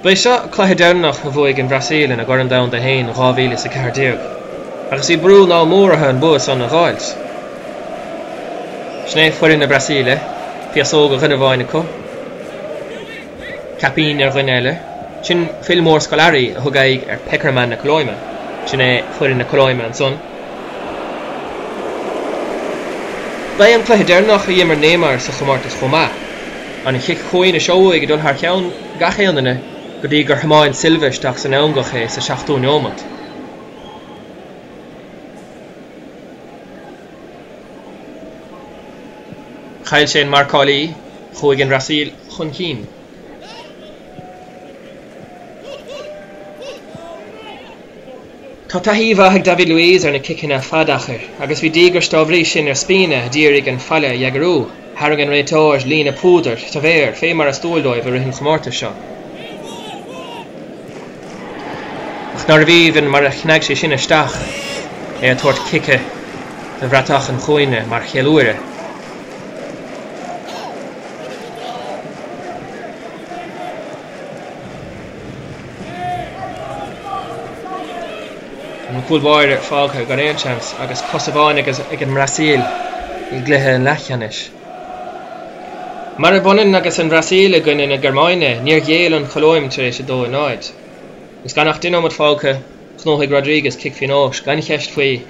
Ba é seo an cluiche deireanach a bhuaigh an Bhrasaíl ina gCorn Domhanda féin in 2014, agus bhí brú an-mhór orthu an bua san a dh'fháilt. Sin é foireann na Brasaíle, féasóg ar dhuine amháin acu, caipín ar dhuine eile. Sin Phil Mór Scolari a thug aghaidh ar Pékerman na Colóime. Sin é foireann na Colóime ansan. Ba é an cluiche deireanach a d'imir Neymar sa chomórtas chomh maith. An chic chúinne seo uaidh ag dul thar cheann gach aon duine go dtí gur thiomáin Silva isteach san eangach é sa seachtú neomat. Chaill sé an marcálaí, chuaigh an Bhrasaíl chun cinn. Tá taithí mhaith ag David Luiz ar na ciceanna fad-achair agus bhí díograis dá bhrí sin ar Spina a d'iarraidh an falla a dheagarú. Tharraing an réiteoir líne púdair sa bhféar, fé mar is dual dóibh i rith an chomórtais seo. Ach nárbh aoibhinn mar a chnag sé sin isteach é ag tabhairt cice do bhratach an chúinne mar cheiliúradh. An cúl báire fágtha gan aon seans agus cos amháin ag an mBrasaíl i gcluiche an leathcheannais. Murab ionann agus an Bhrasaíl i gcoinne na Gearmáine, níor ghéill an Cholóim tar éis 2-0. Agus gan ach deich nóiméad fágtha, ghnóthaigh Rodriguez cic pionóis, gan cheist faoi.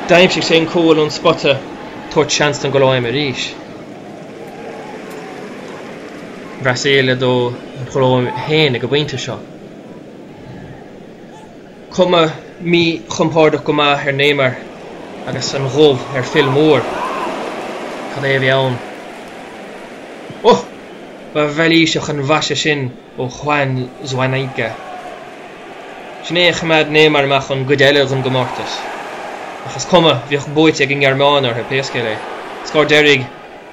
D'aimsigh sé an cúl ón spota, tabhairt seans don gColóim arís. Brasaíl 2, an Cholóim 1 ag an bpointe seo. Cuma míchompordach go maith ar Neymar agus an ghob ar Phil Moore. Cad é a bhí ann? Ó! Ba mhailíseach an mhaise sin ó Juan Zúñiga. Sin é a choimeád Neymar amach ón gcuid eile den gcomórtas. Ach is cuma, bheadh buaite ag an nGearmáin orthu pé scéal é. Scór deiridh,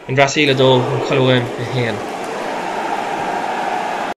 an Bhrasaíl 2, an Cholóim 1.